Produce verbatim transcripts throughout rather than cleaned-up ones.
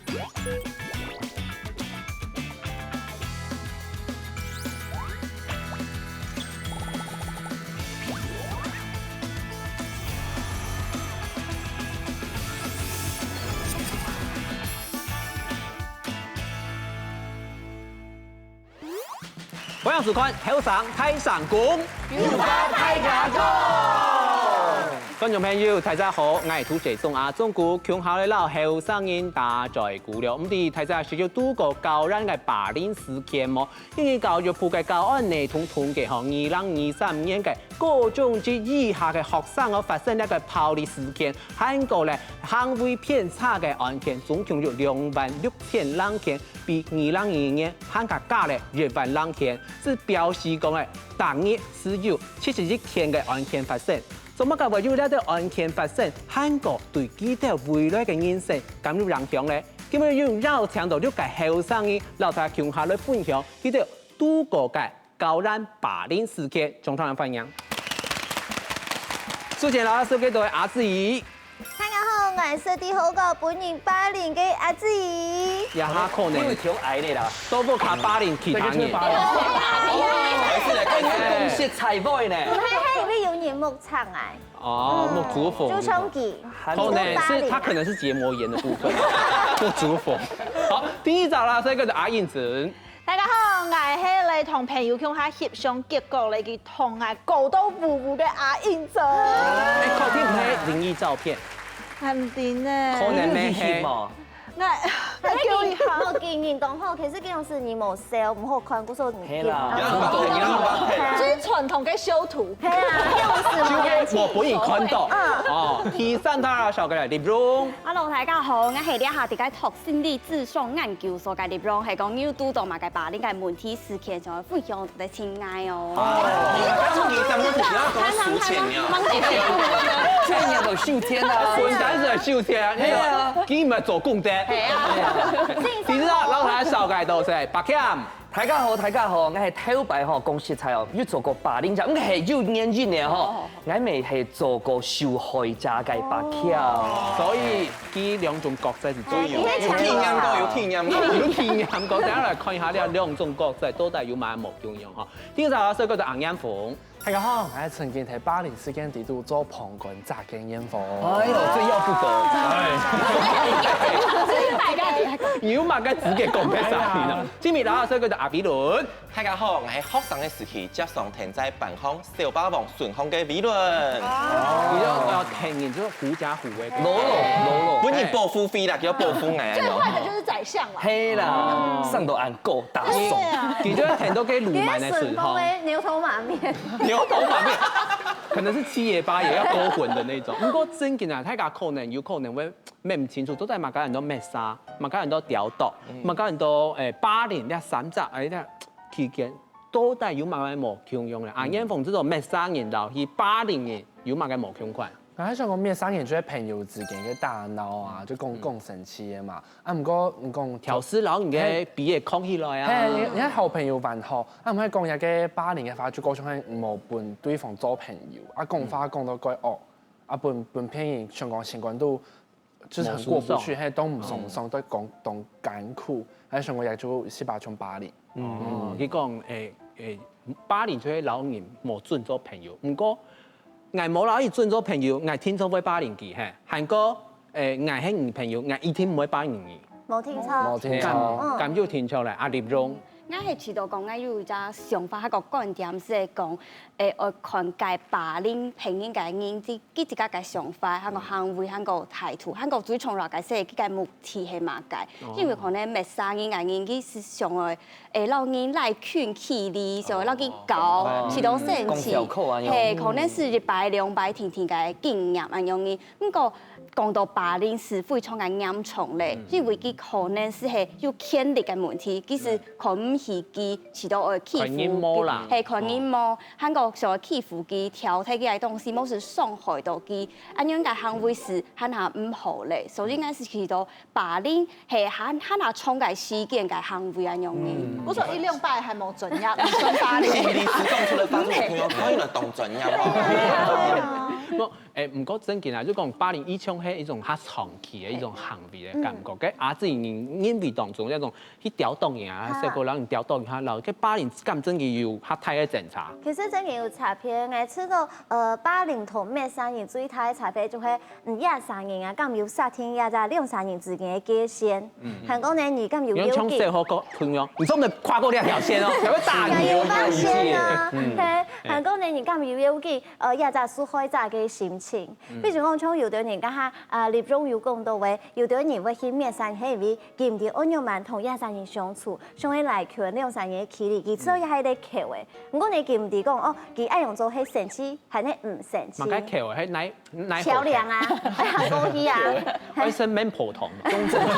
歡迎收看《後生大聲公》，有話大家講。觀眾朋友，大家好，𠊎係主持人阿忠哥，共下來摎後生人打嘴鼓了。毋知大家識有堵過校園个霸凌事件無？因為教育部个教案呢，通通个吼，二零二三年个高中及以下个學生哦，發生這个暴力事件，還過咧行為偏差个案件，總共有兩萬六千零件， 比二零二二年還較加了一萬零件，就表示講誒，逐日係有七十一件个案件發生。做麼个會有這兜案件發生？還過對佢兜未來个人生敢有影響呢？今日有邀請到六個後生人，摎大家共下來分享佢兜堵過个校園霸凌事件，掌聲歡迎。首先，摎大家紹介到阿志怡。 大家好，𠊎係在學校分人霸凌个阿志怡。這下可能，有條矮个啦。都無卡霸凌其他人。這個就是霸凌。還是來看看公司財位呢。你還還以為有人目障哎。哦，目珠縫。就像佢，可能是，他可能是結膜炎的部分，目珠縫。好，第一張啦，這個是阿英子。 大家好，𠊎係來同朋友共下翕相，結果來佢同𠊎搞到烏烏个阿英仔。哎，確定毋係靈異照片？肯定呢。可能咩係？𠊎，𠊎叫你好。無經驗當好，可是這樣是你無笑，毋好看，故所你係啦。最傳統个修圖。係啊，這樣是就係無分人看到。嗯。哦，第三條啦，小哥來，麗蓉。Hello，大家好，𠊎係這下在該讀心理諮商研究所个麗蓉，係講有堵到麼个霸凌个問題 事件想要分享个親愛哦。啊，你怎麼不要跟我收錢呀？錢也都收錢啊。分擔是收錢啊，對啊。你們做功德。係啊。其實啊，然後還少改都是白camp。大家好，大家好，我係頭擺吼，講實在哦，有做過霸凌者，毋係有原因个吼，𠊎乜係做過受害者个白camp。所以，佢兩種角色係最有。有體驗過，有體驗過。有體驗過，等下來看一下這兩種角色到底有麼个無共樣吼。 第一隻老師叫做阿燕鳳。大家好，𠊎曾經在霸凌事件底肚做旁觀者个燕鳳。哎喲，這要不得。哎。你有麼个資格講別人呢？今日老師叫做阿比倫。大家好，𠊎係學生个時期，輒常跈在班項小霸王順風个比倫。你就要跈人，就是狐假虎威。嘍嘍嘍嘍。分人保護費啦，叫保護𠊎啊。最壞的就是宰相啦。係啦，上到恁高大上。 你就會很多个魯蠻的時候，你是順風的牛頭馬面。牛頭馬面，可能是七爺八爺要勾魂的那種。不過真个啊，大家可能有可能會分毋清楚，到底麼个安到滅殺，麼个安到刁毒，麼个安到誒霸凌，這三隻誒這期間到底有麼个無共樣咧？啊，燕鳳這種滅殺人摎去霸凌人有麼个無共款？ 𠊎還想講，滅殺人就係朋友之間个打鬧啊，就講講生氣个嘛。啊，毋過你講挑事摎人个比也囥起來啊。係，你你好朋友還好，啊，毋會講一個霸凌个話，就過像係無分對方做朋友，啊，講話講到怪惡，啊，分分別人想講心肝肚，就是很過不去，無舒爽。係，當毋爽爽，在講當艱苦，還想講也就係一種霸凌。 哦，佢講，誒誒，霸凌就係摎人無準做朋友。毋過，𠊎無摎佢準做朋友，𠊎定著會霸凌佢，嘿。還過，誒，𠊎係你朋友，𠊎一定毋會霸凌你。無定著。無定著。敢敢有定著咧？阿立榮。𠊎係試著講，𠊎有一隻想法，還過觀點係講，誒，愛看該霸凌別人个人，佢佢自家个想法，還過行為，還過態度，還過最重要个係佢个目的係麼个？因為可能滅殺人个人，佢係想愛 誒，摎人拉近距離，想愛摎佢搞，哦，試著生氣。講笑口啊，係，可能係一擺兩擺定定个經驗恁樣呢。毋過講到霸凌係非常个嚴重咧，因為佢可能係係有權力个問題，其實看毋起佢，試著愛欺負佢，看人無啦。係，看人無，還過想愛欺負佢，挑剔佢个東西，無係傷害到佢，恁樣个行為係還較毋好咧。所以應該係試著 霸凌係還還較長个時間个行為恁樣呢。毋過一兩擺還無專業，毋算霸凌。心理師講出來，發出來，朋友可以來當專業哦。無，誒，毋過正經啊，就講霸凌一向係一種較長期个一種行為个感覺。該阿姊你認為當中該種去刁動人啊，細個人刁動人，然後該霸凌敢正經有較大个爭差？其實正經有差別，𠊎知道，呃，霸凌同搣生人最大个差別就係，嗯，這生人啊，敢有設定這隻兩儕人之間个界限。還講呢，你敢有有像小學个朋友，你做毋得跨過這條線哦，才會打你哦。有發現啊，嘿，還講呢，你敢有有記 呃，這隻受害者个心情。比如講，像有兜人，剛下啊，立中有講到个，有兜人會去搣生人，係因為佢毋知愛仰般同這生人相處，想愛拉近兩儕人个距離，其實也係在橋个。毋過呢，佢毋知講，哦，佢恁樣做係生氣，還係毋生氣？麼个橋个？係哪哪橋梁啊，還過去啊。愛生蠻普通，中正橋。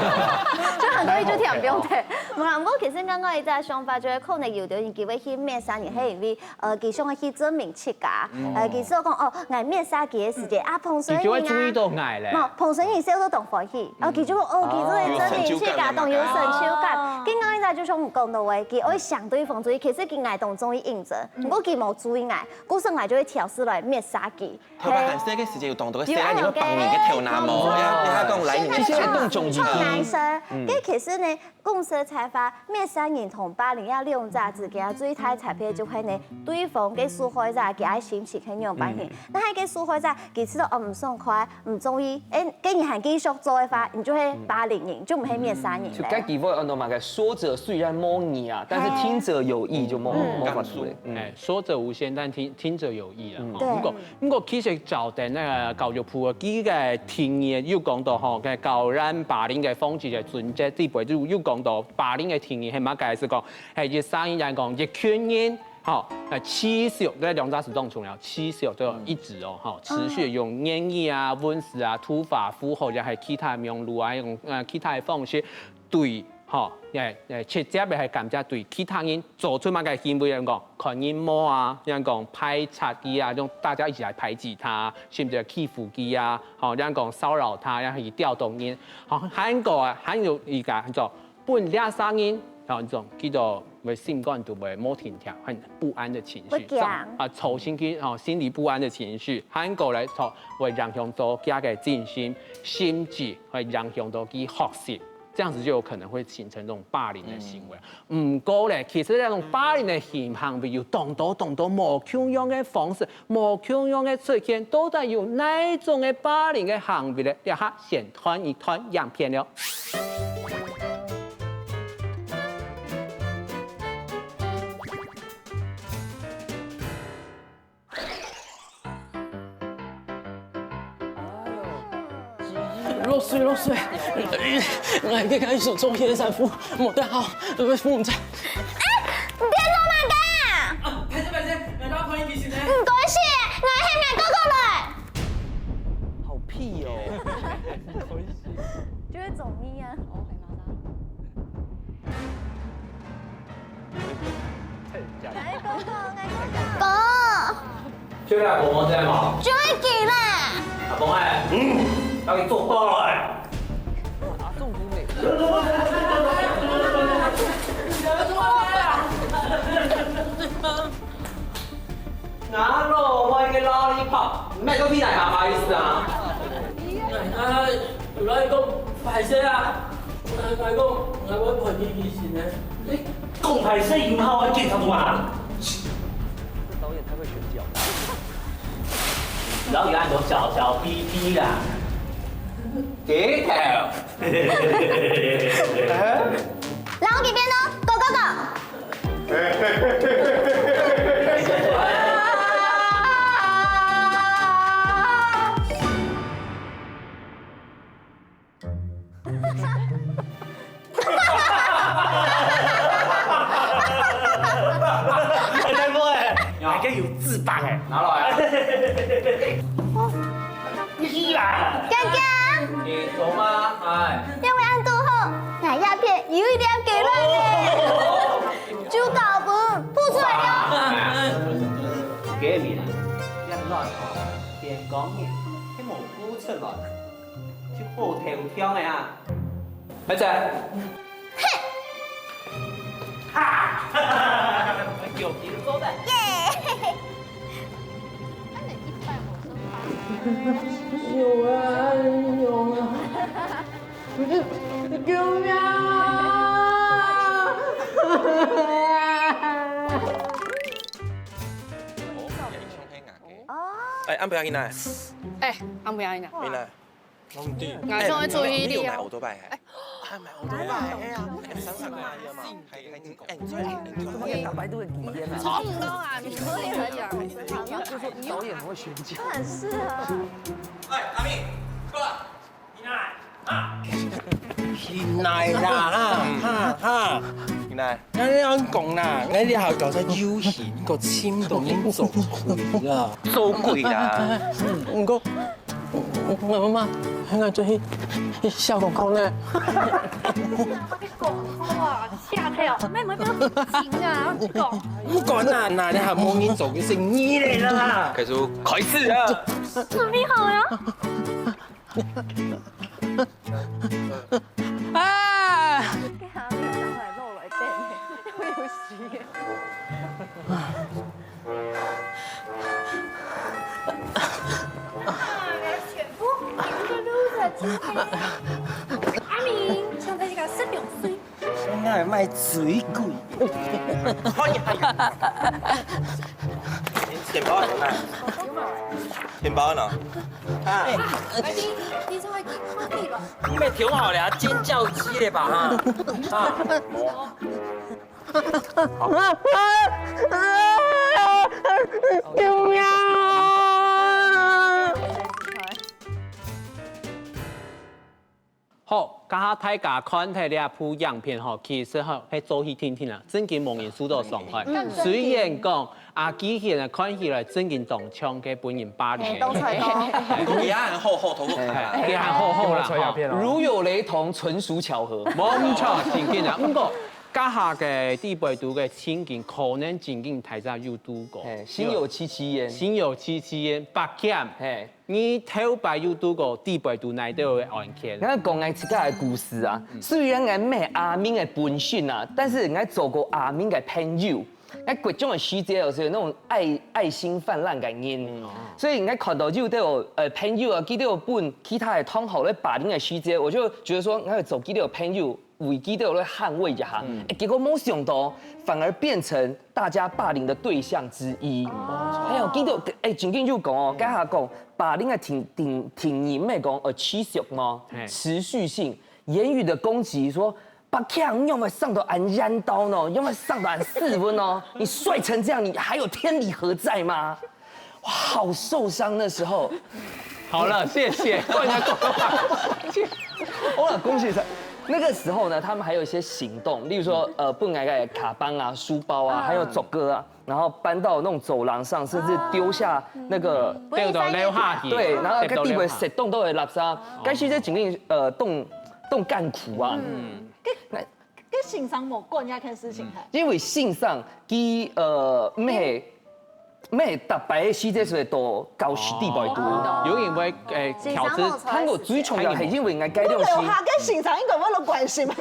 就還過去就聽毋用得。無啦，毋過其實剛剛一隻想法，就係可能有兜人佢會去搣生人，係因為 呃，佢想愛去證明自家。呃，佢就講，哦，𠊎搣生佢个時節，啊，碰水人啊，佢就會注意到𠊎咧。無，碰水人笑到當歡喜，啊，佢就講，哦，佢就會證明自家當有成就感。哦。剛剛一隻就像你講到个，佢愛想對方注意，其實佢𠊎當中意應徵，毋過佢無注意𠊎，故所𠊎就會挑事來搣生佢。頭擺還細个時節有當多个細人會幫人个頭那毛，哦。你還講來你个頭。其實還當中意。臭男生，該其實呢， 講實在話，搣生人同霸凌這兩者之間最大差別就係呢，對方个受害者佢个心情係仰般形。但係个受害者佢知道哦毋爽快、毋中意，誒，該你還繼續做个話，你就係霸凌人，就毋係搣生人咧。就該句話安到麼个，說者雖然無義啊，但是聽者有意就無無法度。誒，說者無心，但聽聽者有意啊。吼，對。毋過 毋過其實照等該教育部个佢个定義有講到吼，該校園霸凌个防治个準則底背就有講到霸凌个定義係麼个意思講，係一儕人講一群人，吼，呃，持續，這兩隻字當重要，持續就一直哦，吼，持續用言語啊、文字啊、圖畫、符號，也係其他網路啊，用呃其他个方式對，吼，誒誒，直接个係感覺對其他人做出麼个行為，人講 看人無啊，人講排斥佢啊，用大家一起來排擠他，甚至欺負佢啊，吼，人講騷擾他，然後去刁動人，吼，還過啊，還有一個叫做分這儕人，吼，這種叫做會心肝肚會無定定，很不安的情緒，不安。啊，造成佢吼心理不安的情緒，還過來造會影響到佢个精神，甚至會影響到佢學習。 這樣子就有可能會形成這種霸凌的行為。毋過咧，其實這種霸凌的行行為有當多當多無共樣的方式，無共樣的出現，到底有哪種的霸凌的行為咧？這下先看一段影片了。落水，落水！𠊎个該手中个衫褲無帶好，會分人知。你做麼个啊？啊，歹勢，歹勢，𠊎來幫你提醒呢。毋該死，𠊎喊𠊎哥哥來。好屁哦！就會中意啊。哥，哥。 就係阿婆婆在嘛？就係佢啦。阿公哎，嗯，要你做到了哎。拿了我一個lollipop，你買東西來幹嘛意思啊？哎，有人講歹勢啊，𠊎講𠊎會陪你旅行呢。你講歹勢有效，你檢查做麼？這導演太會選角。 然後有很多小小B B啦。低頭。然後這邊呢？Go go go！大哥哎，還可以有翅膀哎，拿來啊！你來，哥哥，你懂嗎？哎，因為恁堵好，𠊎這片有一粒雞卵呢，就搞不吐出來了。雞卵啊，變光了，還無孵出來。 就好頭痛个啊！來者！哈！有皮做的。耶！有啊，有啊，救命啊！哦，哎，俺不要你来，哎，俺不要你来。你来。 我毋知。𠊎想愛注意你啊。哎，你有買歐多拜？哎，啊，買歐多拜，哎呀，哎，三百塊而已嘛，還，還挺貴。哎，你這，哎，你這，怎麼跟打百度的一樣啊？衝動啊，你可以很久。就說導演很會選角。很適合。哎，阿明，過來。你來，哈。你來啦，哈，哈，哈。你來。 𠊎恁樣講啦，𠊎這下搞在遊戲，你个心都已經做鬼啦。做鬼啦！嗯，毋過，我媽媽，𠊎做去效果講呢。講話，嚇到，妹妹不要緊啊，講。不管啦，那你還無人做，就是你來啦。開始，開始啊！準備好了。 啊！阿明，像在這個十六歲。 現在賣水鬼。哎呀，哎呀。錢包在哪？錢包呢？啊，哎，你，你稍微給我看看吧。你沒調好了，尖叫雞了吧？哈，啊。救命啊！ 好，這下大家看忒這部影片吼，其實吼係做戲定定啊，正經無人受到傷害。嗯，雖然講阿基現在看起來正經當像該分人霸凌个人，嘿，當帥哥。佢還好好，頭髮看啊。嘿，佢還好好啦，抽鴉片哦。吼。如有雷同，純屬巧合。無毋著，正經啊。毋過，這下个底背肚个情景，可能正經大家有堵過。嘿，心有戚戚焉。心有戚戚焉，八減。嘿。 你頭擺有堵過底背肚哪兜个案件？𠊎講𠊎自家个故事啊，雖然𠊎毋係阿明个本身啊，但是𠊎做過阿明个朋友。𠊎國中个時節，有時候那種愛，愛心氾濫个人，所以𠊎看到有兜，呃，朋友啊，佢兜分其他个同學來霸凌个時節，我就覺得說，𠊎愛做佢兜个朋友， 為佢兜來捍衛一下。欸，結果無想到，反而變成大家霸凌的對象之一。還有，佢兜，欸，正經有講哦，該下講霸凌个定，定，定義毋係講，呃，持續嘛，嘿。持續性，言語的攻擊，說，「八強，你有沒有上到俺彎刀呢？有沒有上到俺四分呢？你帥成這樣，你還有天理何在嗎？」 哇，好受傷那時候。好了，謝謝，不然人家走了。好了，恭喜他。那個時候呢，他們還有一些行動，例如說，呃，分𠊎个卡邦啊、書包啊，還有竹篙啊，然後搬到那種走廊上，甚至丟下那個，丟到樓下去，對，然後該地位塞當多个垃圾，該時節正經，呃，當，當艱苦啊。嗯。該，該先生無管這件事情係？因為先生佢，呃，毋係，毋係逐擺个時節就會到教室底背肚。哦。有因為，欸，挑戰。先生無出來時間。還有最重要係因為𠊎該東西。樓下个先生應該無人關心啊。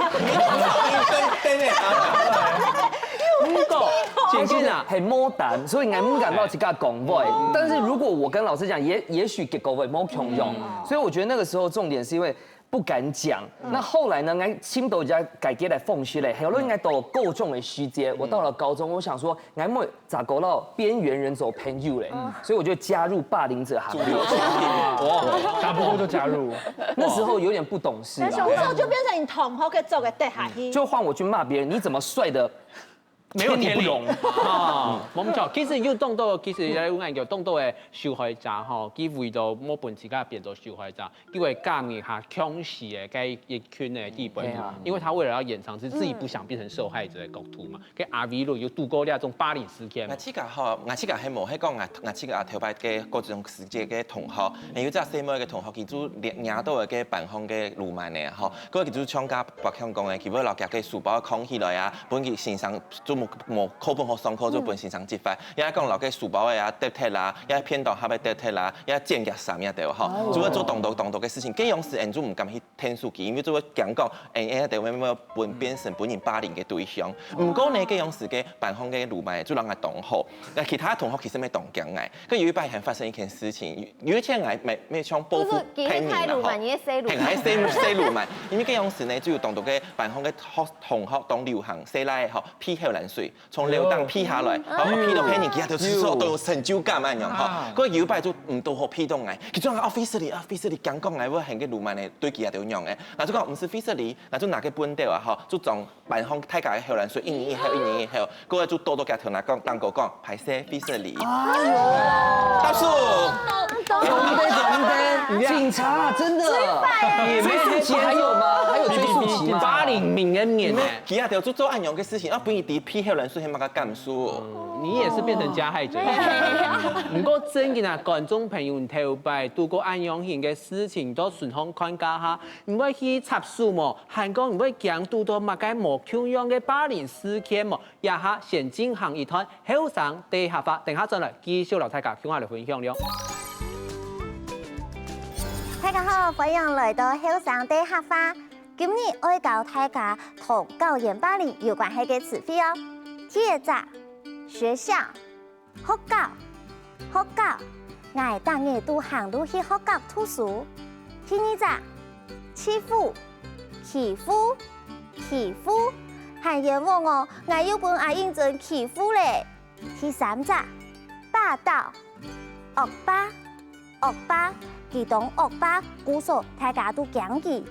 毋過，正經啊，係無膽，所以𠊎毋敢摎自家講話。但是如果我跟老師講，也，也許結果會無共樣。所以我覺得那個時候重點是因為 不敢講。那後來呢，𠊎尋到一家改革來放學嘞，後來應該到高中的時節，我到了高中，我想說，𠊎莫再過摎邊緣人做朋友嘞，所以我就加入霸凌者行列。哇，打不過就加入。那時候有點不懂事啊。但是我早就變成你同學个做个底下去。就換我去罵別人，你怎麼帥的 沒有天理。天理不容。啊，無錯，其實有當多，其實有𠊎講當多个受害者吼，佢為著無分自家變做受害者，佢會加入下強勢个該一群个底背肚，嘿啊。因為他為了要掩藏自己不想變成受害者的角度嘛。該阿偉有堵過這種霸凌事件嗎？𠊎自家吼，𠊎自家係無，係講𠊎，𠊎自家頭擺个高中時節个同學，有一隻細妹个同學，佢就惹，惹到个班上个鱸鰻个吼， 過佢就像該八強講个，佢會摎佢个書包囥起來啊，分佢先生做目無課本好上課就分先生責罰，也講摎該書包仔啊、跌忒啦，也便當盒仔跌忒啦，也剪夾衫也對吼，就會做當多當多个事情。該樣時，𠊎就毋敢去𢯭手機，因為就會驚講，哎，哎，等會會分變成分人霸凌个對象。毋過呢，該樣時个班上个鱸鰻就摎𠊎當好，該其他同學其實乜當驚𠊎。該有一擺還發生一件事情，有一天𠊎乜乜想報復別人啦吼，就係佢个大鱸鰻，你个細鱸鰻。係，還細細鱸鰻，因為該樣時呢，就有當多个班上个學同學當流行，細賴吼，鼻口涎水。 從樓頂飛下來，然後飛到別人，佢兜就試著當有成就感恁樣吼。啊。過有一擺就毋堵好飛到𠊎，佢就講：「啊，飛失禮，啊，飛失禮！」驚講𠊎會喊該鱸鰻呢對佢兜仰仔。𠊎就講：「毋係飛失禮。」𠊎就拿个畚斗啊吼，就將班上大家个口涎水一人一口，一人一口，過後就倒到佢頭那講，當過講：「歹勢，飛失禮。」哎喲！答數！ 怎麼的？怎麼的？警察，真的。追訴期還有嗎？還有追訴期嗎？霸凌名人面呢？佢兜就做恁樣个事情，啊，分佢知鼻口涎水係麼个感受。你也是變成加害者。毋過正經啊，觀眾朋友，你頭擺堵過恁樣型个事情，到順風看家下，你會去插手無？還講你會驚堵到麼个無共樣个霸凌事件無？這下先進行一段後生大客話，等下轉來繼續摎大家共下來分享了。大家好，歡迎來到後生大客話。今日愛教大家同校園霸凌有關係个詞彙哦。第一隻，學校，學校，學校，𠊎逐日都行路去學校讀書。第二隻，欺負，欺負，欺負，還冤枉哦，𠊎又分阿英珍欺負咧。第三隻，霸道，惡霸， 惡霸，佢當惡霸，故所大家都驚佢。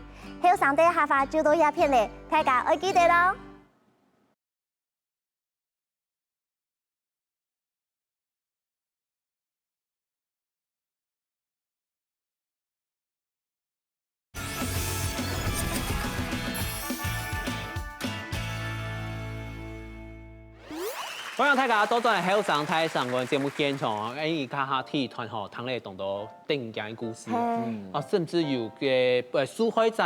後生个客話就到這片咧，大家愛記得咯。歡迎大家倒轉來後生大聲公節目現場哦！哎，這下第一段吼，聽了當多得人驚个故事哦，甚至有个呃受害者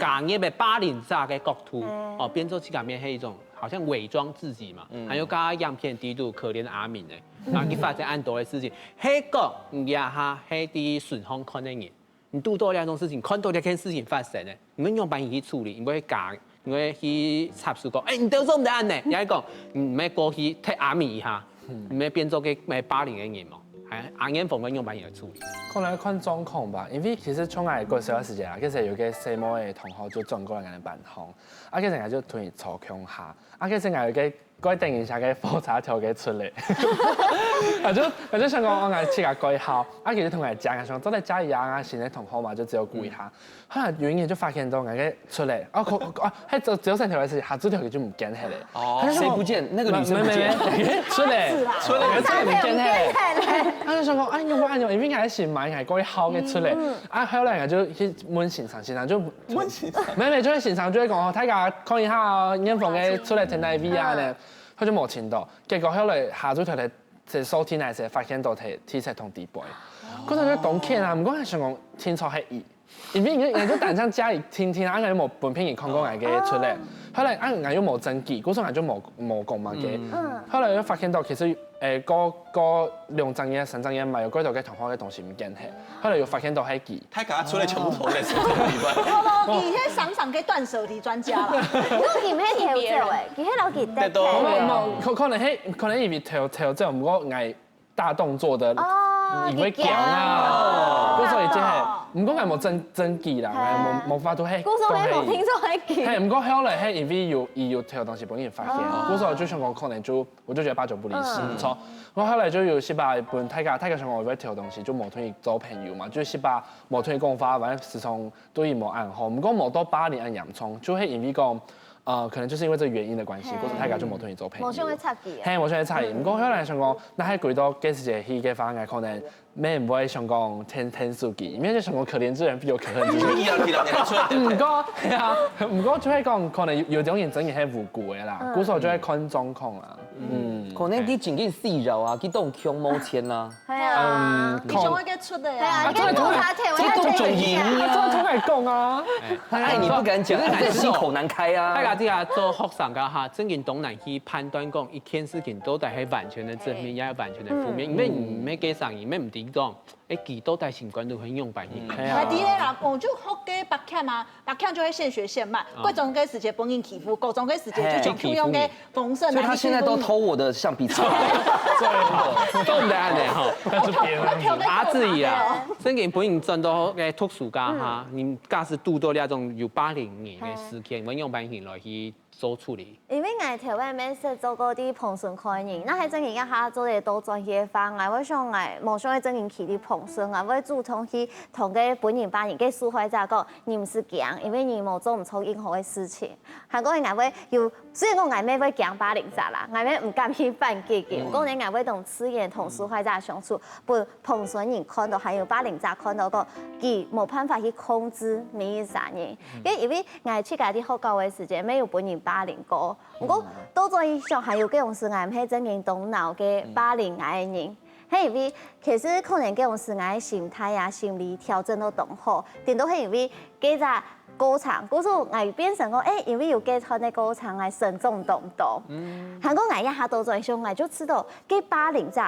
加入个霸凌者个角度哦，變做自家變成一種好像偽裝自己嘛，還有加影片底肚可憐阿明呢，啊，佢發生恁多个事情，係講這下係在順風看个人， 你堵到這種事情，看到這件事情發生呢，你會仰般去處理？你會講，你會去插手講，哎，你兜做毋得恁呢，也係講，你會過去踢阿明一下，你會變做个霸凌个人無？還阿英會仰般去處理？可能看狀況吧，因為其實像𠊎國小个時節啊，其實有個細妹个同學就轉過來𠊎个班上，啊，其實𠊎就同佢坐共下，啊，其實𠊎有個 該等一下个火車頭个出來。𠊎就𠊎就想講，哦，𠊎自家過一下，啊，佢就同𠊎講，想做得加一下啊，新个同學嘛，就只有顧一下。後來有一日就發現到𠊎个出來，哦，可哦，係只只有三條个事情，下晝頭佢就毋見忒咧。哦，他就說誰不見？那個女生不見。沒沒沒，出來，出來，出來，就毋見忒咧。他就想講，哎，有無恁樣？因為𠊎係新買，𠊎過一下个出來，啊，後來𠊎就去問先生，先生就問先生，沒沒，就係先生就會講，哦，大家看一下哦，艷紅个出來在哪位啊呢？ 佢就無尋到。結果後來下晝頭在在掃地泥時發現到在地上同地背。可能就當譴啊，毋過還想講聽錯係佢，因為人人就單淨加一聽聽啊，𠊎又無分別人看過𠊎个出來。後來啊，𠊎又無證據，故所𠊎就無無講麼个。後來又發現到其實誒，過過兩三日、三四日嘛，有幾多个同學个東西毋見忒，後來又發現到係佢。 大家出來全部都在手裡吧。無無，佢係常常个斷捨離專家啦。因為佢毋係偷走誒，佢係摎佢帶走。對，無無，可可能係可能因為偷偷走，毋過𠊎大動作个，哦，因為驚啊，佢驚。故所以真係，毋過𠊎無證證據啦，𠊎無無法度係。故所你無聽說係佢。係，毋過後來係因為有佢有偷東西分人發現，故所就想講可能就 我就覺得八九不離十，嗯，無錯。我後來就有試過分大家，大家想講𠊎會偷東西，就無同佢做朋友嘛，就試過無同佢講話，反正時常對佢無恁好。毋過無到霸凌恁嚴重，就係因為講，呃，可能就是因為這個原因的關係，或者大家就無同佢做朋友。無想要插佢啊。係，無想要插佢。毋過後來想講，若係歸到該時節去个話，𠊎可能 乜毋會想講天天數據，因為就想講可憐之人必有可恨之處。毋過，係啊，毋過就係講可能有有種人真个係無辜个啦，故所就係看狀況啦。嗯，可能佢正經需要啊，佢當窮無錢啊。係啊，你想愛个出的係啊，啊你。看多少條，我佢當中意要你啊，做出來講啊，他愛你不敢講，他在心口難開啊。大家知啊，做學生个哈，正經當難去判斷講一件事情到底係完全的正面，也係完全的負面，因為你毋係該生意，你毋知講，誒，佢到底心肝肚係用白你。係啊那第一啦，我就學个白camp啊，白camp就會現學現賣，國中个時節分人欺負，高中个時節就像共樣个風聲，所以他現在都偷我的橡皮擦。做毋得恁樣吼。那條个阿志怡啊，正經本人轉到个讀書家哈，你假使堵到那種有霸凌你的事件，你用白你來去做處理。因為𠊎頭擺乜識做過在彭順開人，那係正經一下做得多轉去个話，𠊎會想𠊎無想愛正經企在彭順，𠊎會主動去同个本人霸凌个受害者講，你毋使驚，因為你無做毋著任何个事情。還過𠊎會有，雖然講𠊎乜會驚霸凌者啦，𠊎乜毋敢去反擊佢，毋過呢，𠊎會當自然同受害者相處，分彭順人看到，還有霸凌者看到講，佢無辦法去控制每一儕人。因為因為𠊎自家在學校个時節，乜有分人霸凌過。毋過倒轉去想，還有該種時𠊎毋係正經當惱个霸凌𠊎个人，係因為其實可能該種時𠊎个心態啊、心理調整到當好，顛倒係因為該隻過程，故所𠊎變成講，誒，因為有該段个過程，𠊎成長當多。還過𠊎一下倒轉想，𠊎就知道，該霸凌者，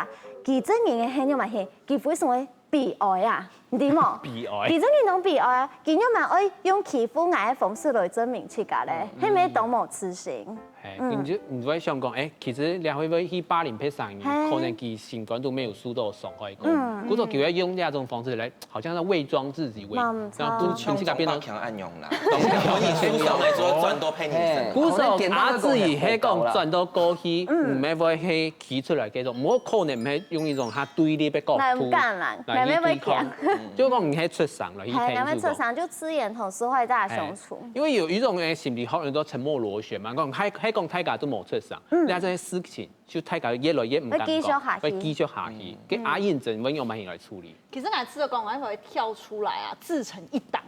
佢正經个係仰般係，佢為什麼會悲哀啊？你知無？悲哀佢正經當悲哀啊！佢仰般愛用欺負𠊎个方式來證明自家咧？係毋係當無自信？哎，你就你就會想講，哎，其實兩位會去霸凌別人，嘿可能佢心肝都沒有受到傷害過。嗯故所佢會用這種方式來，好像在偽裝自己，偽嘛毋錯然後都全世界變得強按用啦，我你輸上來之後賺多賠你嘿身。故所阿志怡係講轉到過去，嗯毋係會係企出來該種，無可能毋係用一種較對立个角度那毋敢啦，來去那毋會對抗強。就講你係出聲了，去係，那聽佢講。會出聲就自然同受害者相處。因為有一種誒心理學叫做沉默螺旋嘛，講還還講大家都無出聲，那這些事情就大家越來越毋敢講，會繼續下去會繼續下去。該阿英真會用麼个來處理？其實𠊎試著講，𠊎會跳出來啊，自成一黨，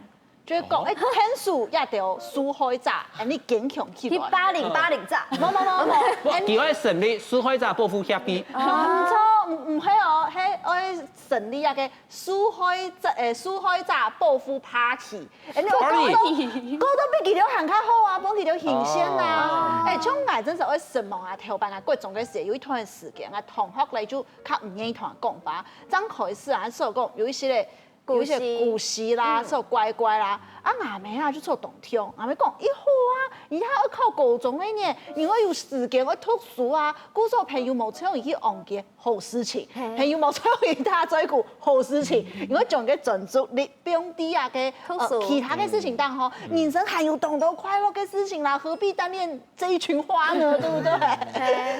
就係講，哎，天數也得受害者，哎，你堅強起來。去霸凌霸凌者，無無無無，哎，佢會成立受害者保護協會，毋錯，毋毋係哦，係愛成立一個受害者，誒，受害者保護party。哎，你講到講到比佢兜還較好啊，幫佢兜行先啊。哎，像𠊎真係愛承蒙啊，頭擺啊，國中个時候有一段時間啊，同學咧就較毋願意同人講話，正開始啊，所以講有一些咧。有一些古詩啦，嗯所以乖乖啦，啊，阿姆啊就做當暢，阿姆講，以後啊，你還愛考高中个呢，你愛有時間愛讀書啊，故所朋友無像你去戇街好事情，嘿朋友無像你打嘴鼓好事情，你愛將个專注力放在啊个讀書呃其他个事情當中，人生還有當多快樂个事情啦，何必單戀這一群花呢，對不對？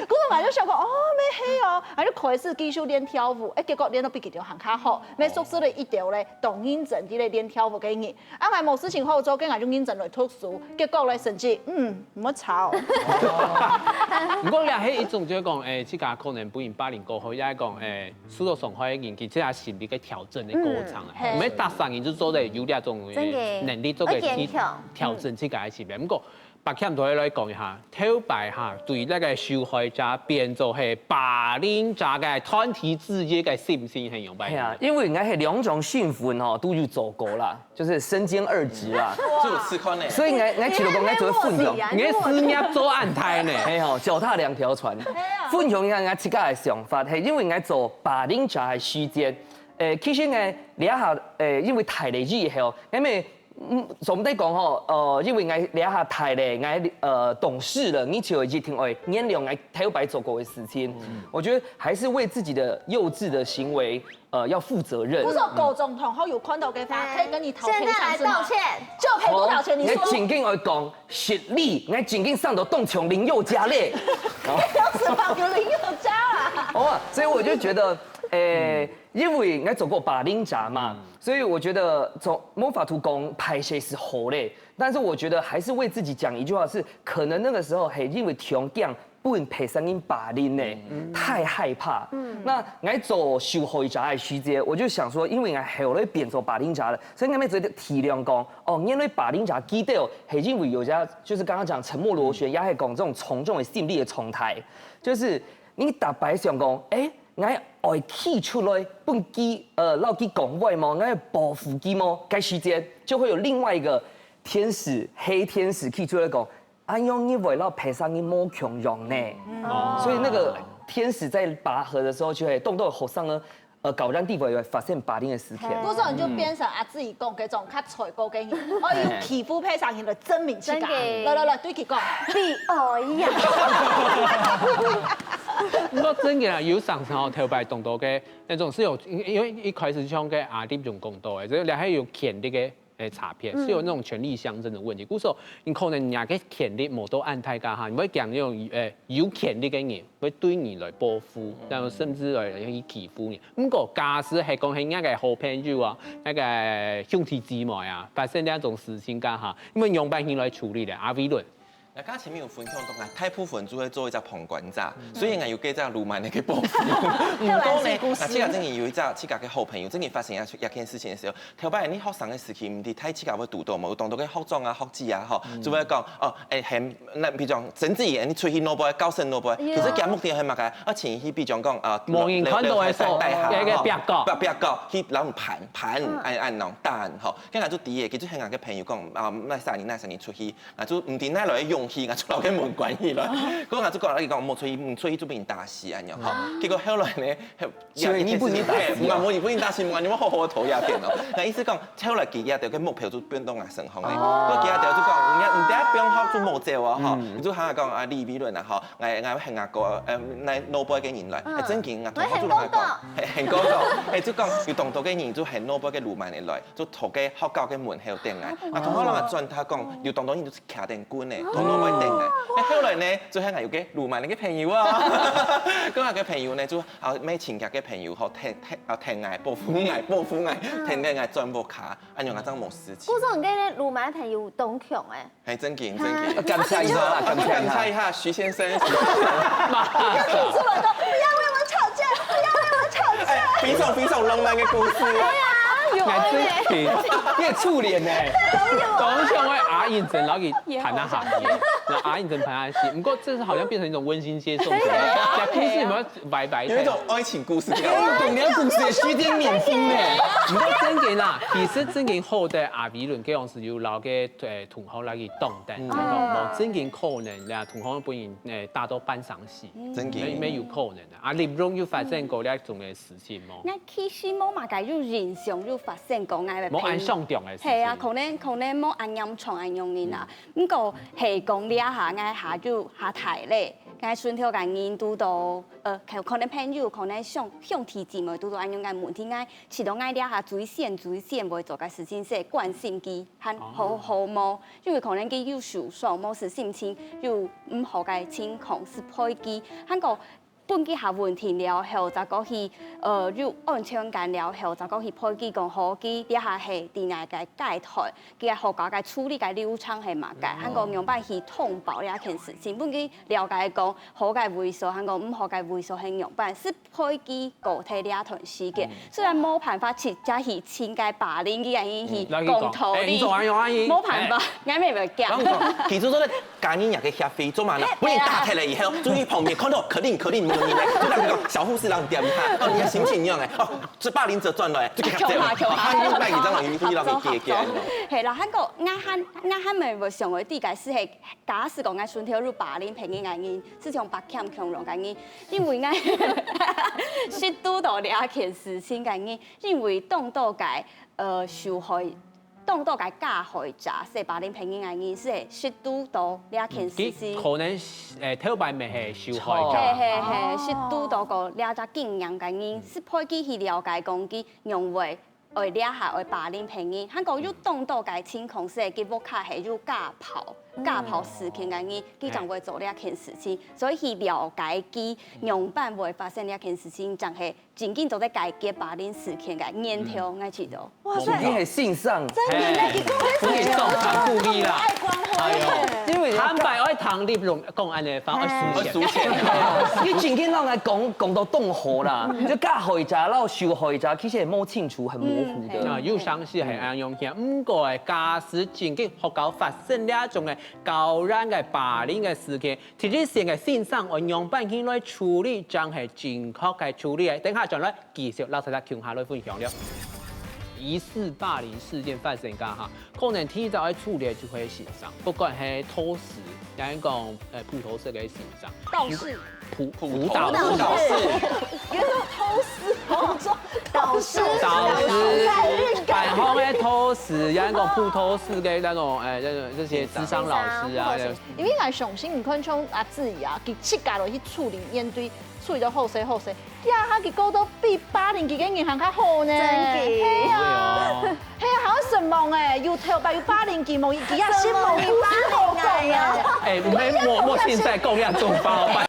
故所𠊎就想講，哦，乜係哦，𠊎就開始繼續練跳舞，哎，結果練到比佢兜還較好，乜熟識了一條咧，當認真地咧練跳舞个人。啊，𠊎無事情好做，跟𠊎就認真來讀書，結果咧成績，嗯，毋好吵。毋過咧，係一種就係講，誒，自家可能分人霸凌過後，也係講，誒，受到傷害个人，佢自家心理个調整个過程啊，嗯毋係逐儕人就做得有這種真的誒能力做得去要堅強調整自家个心理。毋過，白強同你來講一下，頭擺哈，對那個受害者變做係霸凌者个團體之一个信心係用白係啊，因為𠊎係兩種身份吼都有做過啦，就是身兼二職啦。就有試看呢。所以𠊎𠊎除了講𠊎做分享，你个事業做恁大呢？哎吼，腳踏兩條船。分享一下𠊎自家个想法，係因為𠊎做霸凌者个時間，誒，其實呢，這下誒，因為大了以後，因為嗯，總得講吼，呃，因為𠊎這下大了，𠊎呃懂事了，你就一定會原諒𠊎頭擺做過个事情。我覺得還是為自己的幼稚的行為，呃，要負責任不。是高中同學有看到个話，可以跟你討賠償是嗎？現在來道歉。就賠多少錢？你說𠊎正經愛講實力，𠊎正經生到當像林宥嘉咧。表示保留林宥嘉啊。好啊，所以我就覺得，誒，因為𠊎做過霸凌者嘛，所以我覺得從某法度講，歹勢係好个，但是我覺得還是為自己講一句話是，可能那個時候，嘿，因為強強分別人霸凌呢，太害怕。那𠊎做受害者个時節，我就想說，因為𠊎後來變做霸凌者了，所以𠊎乜做體諒講，哦，原來霸凌者佢兜係因為有些，就是剛剛講沉默螺旋，也係講這種從眾的心理的狀態，就是你逐擺想講，哎， 𠊎愛企出來，分佢，呃，摎佢講話無？𠊎愛保護佢無？該時節就會有另外一個天使，黑天使企出來講，恁樣你會摎別儕人無共樣呢。所以那個天使在拔河的時候，就會動到學生呢，呃，高年級會發生霸凌的事件。故所你就變成阿志講該種較衰過个人，哦，用欺負別儕人來證明自家。真的來來來，對佢講。比愛呀。毋過真个啦，有常常吼頭擺當多个那種是有，因因為一開始像个阿弟用講到个，這个還有權力个。誒，差別是有那種權力相爭的問題。故所你可能人家个權力無到恁大个哈，你會講那種誒有權力个人會對你來報復，然後甚至來去欺負你。毋過假使係講係人家个好朋友啊，那個兄弟姊妹啊，發生這種事情个哈，你會仰般去來處理咧？阿偉倫。 那剛才前面有分享到，大部分就會做一隻旁觀者，所以𠊎有這隻魯莽个部分。毋過呢，那這個真的有一隻自家个好朋友，真的發生一一件事情的時候，頭擺你學生的時期，毋知大自家會堵到無，有當多个學長啊、學姐啊，吼，就會講，哦，哎，很，那比如講，曾志怡，你出去哪位，高升哪位，其實佢目的係麼个？啊，請去，比如講講啊，無人看到的所大學，那個壁角壁壁角，去摎人盤盤，按按摎人打，吼，跟佢就第一，佢就跟佢个朋友講啊，那啥人那啥人出去。 啊，就毋知哪來个勇氣，啊，就摎該門關起來。佢講啊，就講，佢講，莫出去，毋出去就分人打死恁樣吼。結果後來呢，所以你分人打死哎，毋係，無分人打死，無你們好好討一片哦。那意思講，後來佢這條个目標就變到𠊎身上咧。佢這條就講，你毋得放學就莫走哦，吼。就喊佢講啊，李偉倫啊，吼，𠊎𠊎喊𠊎哥，呃，來哪位个人來，哎，正經啊，同學就喊佢講，很高高，哎，就講有當多个人就喊哪位个魯莽个來。 就在該學校个門口等𠊎。啊，同學人轉頭講，有當多人就徛等等呢，同學會等𠊎。啊，後來呢，就係𠊎有個魯莽个朋友啊，跟𠊎个朋友呢，就啊，乜親戚个朋友吼，等等啊，等𠊎，保護𠊎，保護𠊎，等等𠊎轉屋下，恁樣𠊎正無事情。故所你个魯莽朋友當強誒。係正經正經。感謝一下啦，感謝一下。感謝一下徐先生。出門都不要為我吵架，不要為我吵架。非常非常浪漫个故事。有愛呢。你也臭臉呢。當像个阿英真，然後佢盤啊下去，然後阿英真盤啊下去。不過這是好像變成一種溫馨接送，講故事有沒有白白？有一種愛情故事。懂你个故事，有點面紅呢。不過正經啦，其實正經好得阿偉倫該樣時有摎个誒同學來去當等，無正經可能啦，同學本人誒打到半生死，正經沒沒有可能的。啊，林榮有發生過這種个事情無？那其實無麼个有印象，有發生過𠊎个朋友。無恁想中个事情。係啊，可能可能無恁嚴重恁樣个啦。毋過係講這下𠊎下就下大咧，𠊎身頭个人堵到，呃，可可能朋友，可能兄兄弟姊妹堵到恁樣个問題，𠊎試著𠊎這下最先最先會做个事情係關心佢，還好好無，因為可能佢有受傷，無係心情有毋好个情況，係陪佢，還過 分佢較穩定了後，再過去，呃，有安全感了後，再過去陪佢講好，佢這下係在哪个階段，佢个學校个處理个流程係麼个，還過仰般去通報這件事情，分佢了解講好个位所，還過毋好个位所係仰般，係陪佢過忒這段時間。雖然無辦法直接去尋个霸凌佢个人去來去講，講道理，哎，你做恁樣啊，你無辦法，𠊎乜會驚。然後講，其實做得家人也可以協會做嘛呢，不然打起來以後，就去旁邊看到可憐可憐無人呢，就那個小護士讓點一下，哦，你的心情一樣哎，哦，這霸凌者轉來，就給他這樣，救他救他啊，那你這樣你可以讓你解決。係啦，還過𠊎還𠊎還乜會想愛知个係，係假使講𠊎身頭有霸凌別人个人，係像白欠共樣个人，因為𠊎識堵到這件事情个人，因為當多个呃受害，當多个加害者，係霸凌別人个人，係識堵到這件事情。佢可能誒頭擺乜係受害係者。係係，識堵到過這隻經驗个人，係陪佢去了解講佢認為愛這下愛霸凌別人，還講有當多个情況係佢屋下係有家暴，家暴事件个人，佢正會做這件事情，所以去了解佢仰般會發生這件事情，正係正經做得解決霸凌事件个源頭，𠊎知道。哇塞，你係先生，真的，你講所以送上鼓勵啦。愛關懷。因為坦白愛聽你用講安尼，反而輸錢。輸錢。你正經讓人講講到當好啦，就加害者、然後受害者，其實也摸清楚，很模糊的。啊，有常時係恁樣樣，毋過假使正經學校發生這種个校園个霸凌个事件，第一線个先生愛仰般去來處理，正係正確个處理。等下轉來繼續摎大家共下來分享了。疑似霸凌事件發生个哈，可能第一隻愛處理就係先生，不管係導師，也係講呃普導室个先生，導師，普普普導導師。師，原來導師，我說導師，導師，班上个導師，也係講普導室个那種，哎，那種這些諮商老師啊，因為𠊎相信，你看像阿志啊，佢自家落去處理，面對處理到後生後生，呀，佢个過到比霸凌佢个人還較好呢。真的係啊，哎係啊，還有什麼哎，有頭擺有霸凌佢無？佢也是無什麼你霸凌啊呀？哎，毋免莫莫凊彩講這種話。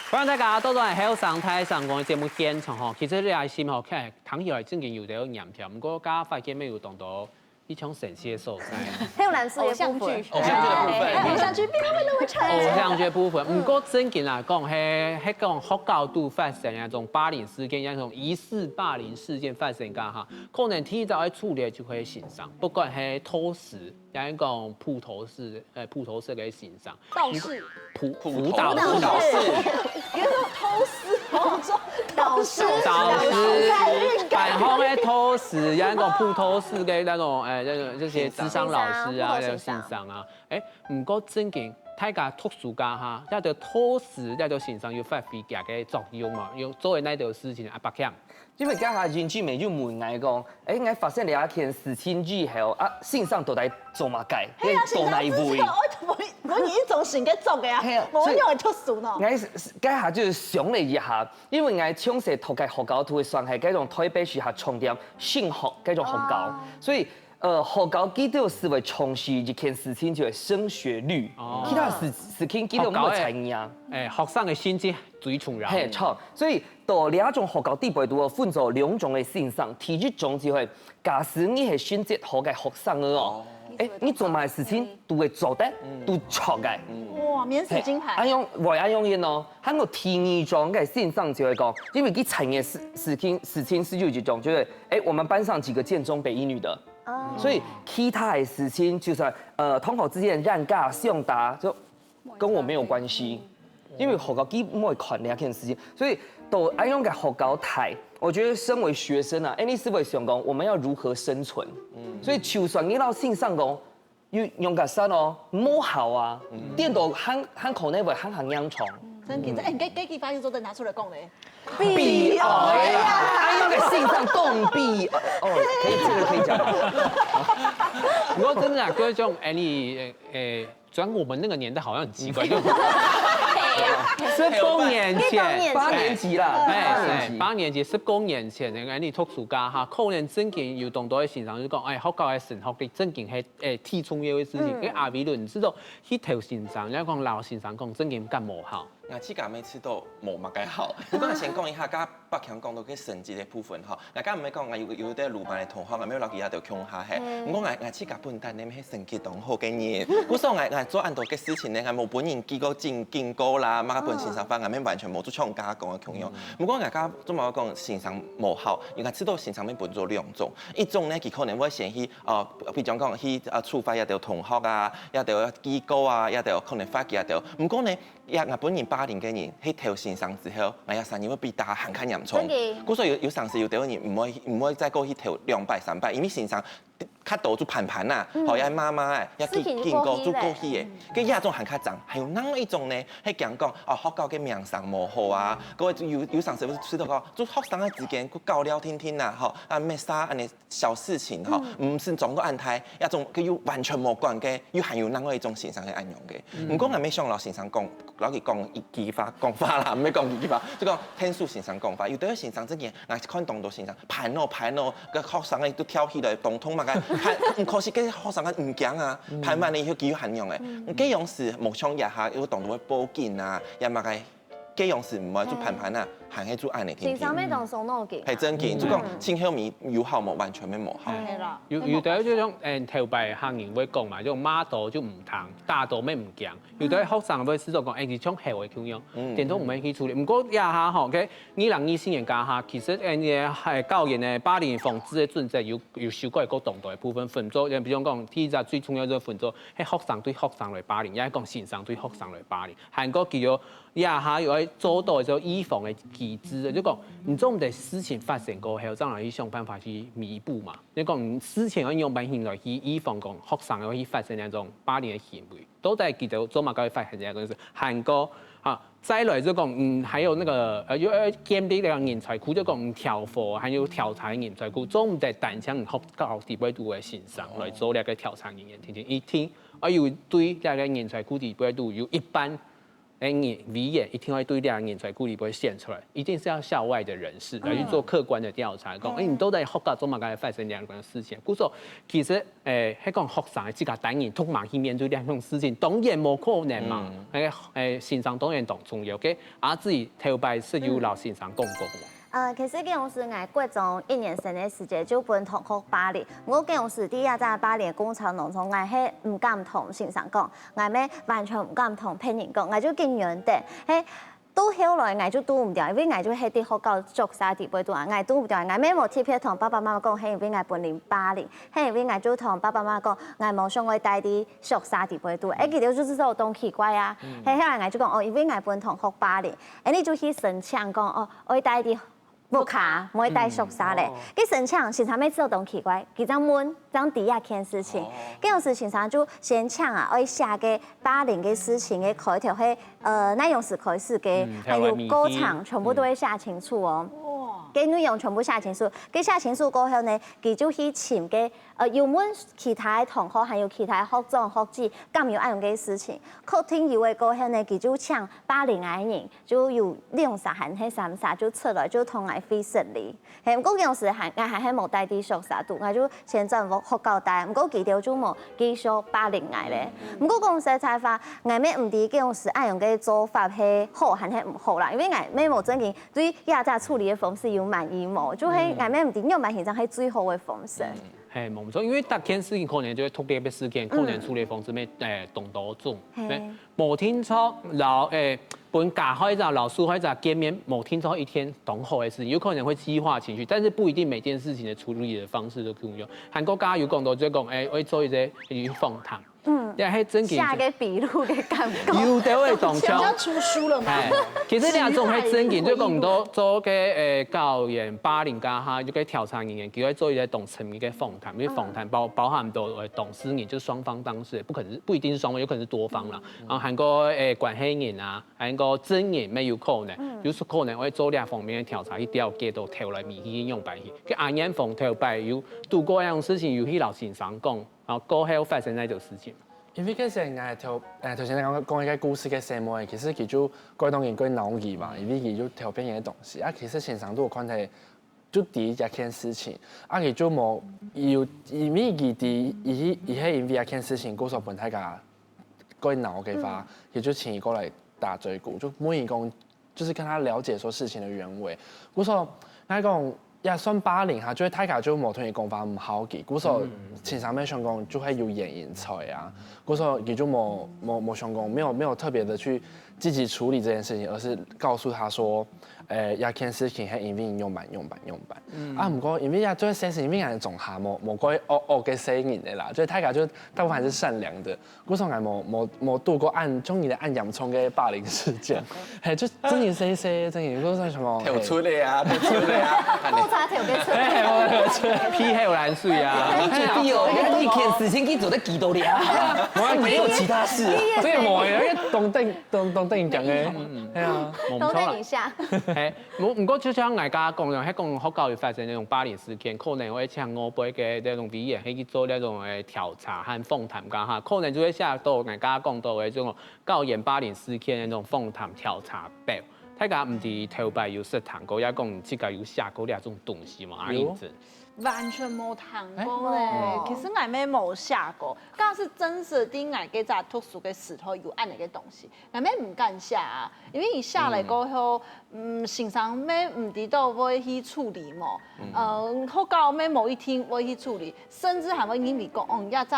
歡迎大家倒轉來後生大聲公个節目現場吼，其實這个新吼，看聽起來正經有點嚴重，毋過剛剛發現有當多非常神奇个所在。還有藍色的部分，偶像劇的部分。哎，偶像劇並不那麼成偶像劇部分，毋過正經來講，嘿，嘿講學校都發生那種霸凌事件，那種疑似霸凌事件發生个哈，可能第一隻愛處理就係先生，不管係導師，也係講普導師，呃，普導師个先生，導師，普普普導普導師。師，原來導師，我說導師，導師，在運班上个導師，也係講普導師个那種，哎，那種這些諮商老師啊，或者那種先生啊，哎，毋過正經，大家讀書个哈，這个導師，這个先生有發揮佢个作用嘛，有做个那條事情啊，白強。因為這下人志美就問𠊎講，哎，𠊎發生了一件事情之後啊，先生到底做麼个？係啊，到哪一位？我我我你一種性格做个啊係啊，我用來讀書呢。 𠊎該下就想了一下，因為𠊎從細讀个學校都會算係該種台北市較重點升學該種學校，所以呃學校佢都係會重視一件事情就係升學率，其他事事情佢都毋會在意啊。哎，學生个心情最重要。嘿，著，所以到這種學校底背都有分做兩種个先生，第一種就係假使你係成績好个學生个哦，哎，你做麼个事情都會做得，都著个。哇，免死金牌。恁樣會恁樣个哦。還有第二種个先生就會講，因為佢在意个事事情事情係有一種，就係哎，我們班上幾個建中北一女的，所以其他个事情就算呃同學之間冤家相打，就跟我沒有關係，因為學校佢毋會管這件事情，所以到恁樣个學校大，我覺得身為學生啊，哎，你係會想講我們要如何生存？所以就算你摎先生講，有用个山哦，無效啊，顛倒還還可能會還還嚴重。真緊張，哎，你這這句話又做得拿出來講嘞。悲哀啊！哎，那個心臟動悲哀。哦，可以，這個可以講嗎？不過真的啊，各位這種，哎，你，哎，哎，轉我們那個年代好像很奇怪，就十多年前，八年級啦，八哎，年級。八年級，十多年前，哎，你讀書个哈，可能正經有當多个先生就講，哎，學校个升學率正經係，哎，最重要个事情。哎，阿偉倫，你知道，去投先生，你要講摎先生講，正經敢無效？ 𠊎自家乜試著無麼个好。毋過𠊎先講一下，剛剛百強講到个成績个部分吼，𠊎剛毋係講𠊎有有一個魯班个同學，𠊎乜有摎佢兜共下係。毋過𠊎𠊎自家本身呢係成績當好个人，故所𠊎𠊎做恁多个事情呢，𠊎無分人記過警警告啦，麼个分先生罰，𠊎乜完全無做像剛剛講个共樣。毋過𠊎剛做麼个講先生無效，因為𠊎試著先生乜分做兩種，一種呢佢可能會先去呃，比如講去呃處罰一兜同學啊，一兜記告啊，一兜可能罰佢一兜。毋過呢， 也𠊎本人霸凌个人，去投先生之後，𠊎也生意會比大家還較嚴重。真的。故所有有常時有兜人毋會毋會再過去投兩擺三擺，因為先生較多就盤盤啊，吼，也媽媽欸，也警告就過去欸。該這種還較重，還有另外一種呢，係講講哦，學校个名聲無好啊，各位有有常時會試到講，就學生个之間个搞了天天啊，吼，啊，麼儕恁呢小事情吼，毋係總个安泰，這種个又完全無關个，又還有另外一種先生个恁樣个。毋過，𠊎乜想摎先生講，摎佢講一句話，講話啦，毋係講一句話，就講天數先生講話，有个先生真个，𠊎看當多先生，盤哦盤哦， 个學生个都跳起來，當痛嘛个，還毋可惜个學生个毋驚啊，盤盤个以後佢又還樣个，該樣時無像這下有當多會報警啊，也嘛个，該樣時毋會就盤盤啊，還係就恁呢定定。先生乜當傷腦筋。係真經，就講盡後面有好無，完全乜無好。係啦，有有个就像誒頭擺客人會講嘛，就罵到就毋聽，打到乜毋驚。有个學生會試著講，誒，佢像猴个共樣，顛倒毋會去處理。毋過這下吼，OK，二零二四年該下，其實誒，你个誒校園个霸凌防治个準則有有修改過當多个部分，分做，比如講，第一隻最重要就分做，係學生對學生來霸凌，也係講先生對學生來霸凌。還過佢有這下有愛做到个預防个機制，就講你做毋得事情發生過後，正來去想辦法去彌補嘛。 你講事情愛仰般形來去預防講學生會去發生這種霸凌个行為，到底佢兜做麼个會發生這種事？還過啊，再來就講，嗯，還有那個呃，又要建立那個人才庫，就講調貨，還有調查人才庫，做毋得單淨學校底背肚个先生來做那個調查人員，聽聽，一定要有對那個人才庫底背肚有一半 誒，你委員一定會對這人才庫裡背選出來，一定是要校外的人士來去做客觀的調查，講，誒，你到底學校做麼个發生這樣的事情？故所其實，誒，係講學生自家單人獨馬去面對這種事情，當然無可能嘛。誒，誒，先生當然當重要，OK，啊，自己頭擺係有摎先生講過嘛。 呃，其實該當時𠊎國中一年生个時節就分同學霸凌，毋過該當時在這隻霸凌个過程當中，𠊎係毋敢同先生講，𠊎乜完全毋敢同別人講，𠊎就緊忍等。係，到後來𠊎就堵毋著，因為𠊎就係在學校宿舍底背肚啊，𠊎堵毋著，𠊎乜無特別同爸爸媽媽講，係因為𠊎分人霸凌，係因為𠊎就同爸爸媽媽講，𠊎無想愛戴在宿舍底背肚，誒，佢兜就知著當奇怪啊，係，後來𠊎就講，哦，因為𠊎分同學霸凌，誒，你就去申請講，哦，愛戴在 屋下，毋會戴宿舍咧。該申請先生乜知著當奇怪，佢正問，正知這件事情。該當時先生就先請啊，愛寫个霸凌个事情个開頭係，呃，哪樣時開始个，還有過程全部都會寫清楚哦。哇！該內容全部寫清楚，該寫清楚過後呢，佢就去尋个，呃，有問其他个同學，還有其他个學長學姐，敢有恁樣个事情。確定有个過後呢，佢就請霸凌个人 就有兩儕還係三儕就出來就同𠊎會失禮。係，毋過該當時還𠊎還係無戴在宿舍肚，𠊎就先轉屋學校戴，毋過佢兜就無繼續霸凌𠊎咧。毋過講實在話，𠊎乜毋知該當時恁樣个做法係好還係毋好啦，因為𠊎乜無正經對這隻處理个方式有滿意無，就係𠊎乜毋知仰般形正係最好个方式。係，無錯，因為逐件事情可能就係特別个事件，可能處理方式乜誒當多種。係。 無定著摎誒分加害者、摎受害者見面，無定著一定當好个事情，有可能會激化情緒，但是不一定每件事情的處理的方式都共樣。韓國家有講到，就講誒，會做一些語訪談，嗯，也係正經。下个筆錄个感覺。有的會當像要出書了嗎？哎，其實你也總係正經，就講到做个誒校園霸凌个哈，就个調查人員，佢會做一些當深入个訪談，因為訪談包包含到誒當事人，就雙方當事人，不可能是不一定是雙方，有可能是多方啦。然後還過誒關係人啊，還過證人乜有可能，有時可能會做這方面个調查，去了解到頭來尾去樣般去。个阿燕鳳頭擺有堵過這種事情，有去摎先生講，然後過後發生那種事情。 因為其實𠊎頭誒頭先講講一個故事个細妹，其實佢就過當然過惱佢嘛，因為佢就偷別人个東西啊。其實先生都有看到，就第一件事情，啊佢就無有因為佢第一一係因為一件事情，故所分大家過惱个話，佢就請佢過來打嘴鼓，就問佢講 就是跟他了解說事情的原委。故所，𠊎講也算霸凌哈，就係大家就無同意講法毋好个，故所青少年想講就會有原因在啊，故所佢就無無無想講，沒有沒有特別的去積極處理這件事情，而是告訴他說，誒，這件事情係因為仰般仰般仰般。啊，毋過因為這做事情，因為𠊎總下無無過惡惡个細人个啦，所以大家就大部分還是善良的。故所𠊎無無無度過恁像你个恁嚴重个霸凌事件，嘿，就真的細細，真的，就是什麼，跳出來啊，跳出來啊，調查調查出嘿，嘿，我我來。皮還有藍水啊，你絕對有，你一件事情去做得幾多了啊？我沒有其他事。所以我有一个懂等懂懂等你讲个，哎呀，等等一下，哎，毋毋過就像𠊎剛剛講个，迄講學校有發生那種霸凌事件，可能會請外背个那種委員去做那種誒調查和訪談，講哈，可能就會寫到𠊎剛剛講到个這種校園霸凌事件那種訪談調查表。大家毋知頭擺有識聽過，也講自家有寫過這種東西嘛？阿英子。完全無聽過呢。其實𠊎也無寫過，假使真實在𠊎該隻讀書个時代有恁樣个東西，𠊎也毋敢寫啊，因為你寫了過後，嗯，先生也毋知道會去處理無，呃，學校也無一定會去處理，甚至還會認為講，哦，這隻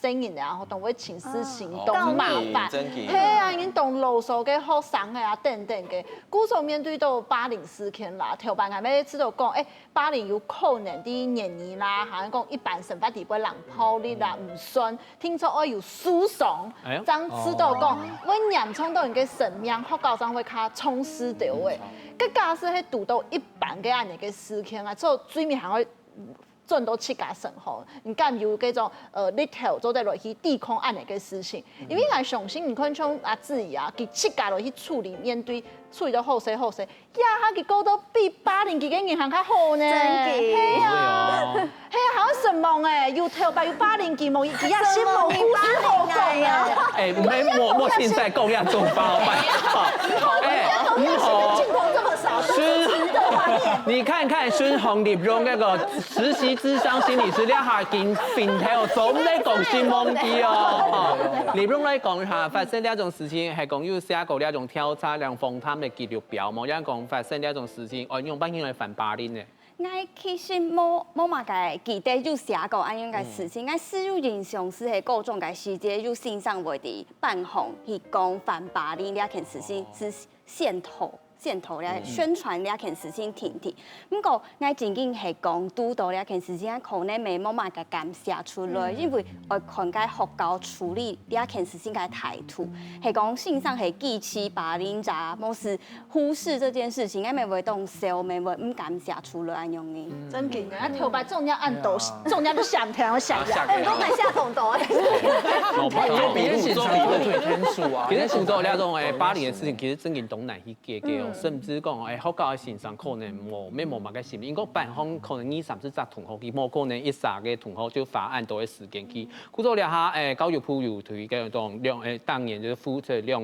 細人啊，當會情緒行動麻煩，真的係啊，已經當囉嗦个學生个啊等等个，故所面對到霸凌事件啦，頭擺𠊎也知道講，誒， 霸凌有可能在言語啦，還有講一般生活裡背冷暴力啦，毋算，聽說愛有訴訟，正知道講會嚴重到人个生命，學校正會較重視到誒。該假使係堵到一般个恁樣个事件啊，做最尾還會轉到自家身上，你敢有該種呃力頭做得來去抵抗恁樣个事情？因為𠊎相信，你看像阿志怡啊，佢自家來去處理面對，處理到好勢好勢， 呀，佢過到比霸凌佢个人還較好呢。真的係啊，係啊，還有什麼誒？有頭擺有霸凌佢無？佢也心無故事好講啊。哎，沒莫莫現在講要做包辦。哎，你好。鏡頭這麼少，都是吃的畫面。你看看孫紅立榮那個實習諮商心理師，你還緊fin頭，總得講新聞的哦。立榮來講哈，發生這種事情，還講有寫過這種調查、這種訪談的記錄表，無人講發生這種事情，哦，用半天來反霸凌呢。 𠊎其實無無麼个記得有寫過恁樣个事情，𠊎只有印象係係高中个時節，有先生會在班上去講反霸凌這件事情，係先導先導來宣傳這件事情定定。毋過𠊎正經係講堵到這件事情，可能也無麼个敢寫出來，因為愛看該學校處理這件事情个態度，係講先生係支持霸凌者，無係 忽視這件事情，𠊎也會當愁，也會毋敢寫出來恁樣呢。真緊啊，頭擺做人恁多，做人都想聽，我想聽。哎，都敢下捅刀哎。有別人寫出來，我就退天數啊。其實堵到這種誒霸凌的事情，其實真正當難去解決哦。甚至講誒，學校的先生可能無沒無麼个心理，因為班上可能二三十隻同學，佢無可能一儕个同學就花恁多个時間去。故所這下誒，教育部有推這種兩誒，當年就是負責兩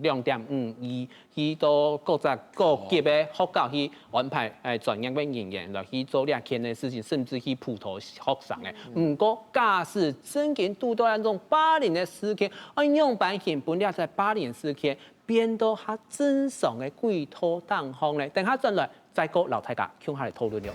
兩點五億 去到各隻各級个學校去安排誒專業个人員來去做這件个事情，甚至去輔導學生个。毋過，假使真經堵到恁種霸凌个事件，愛仰般形分這隻霸凌事件變到較正常个軌道當中呢？等下轉來再過摎大家共下來討論了。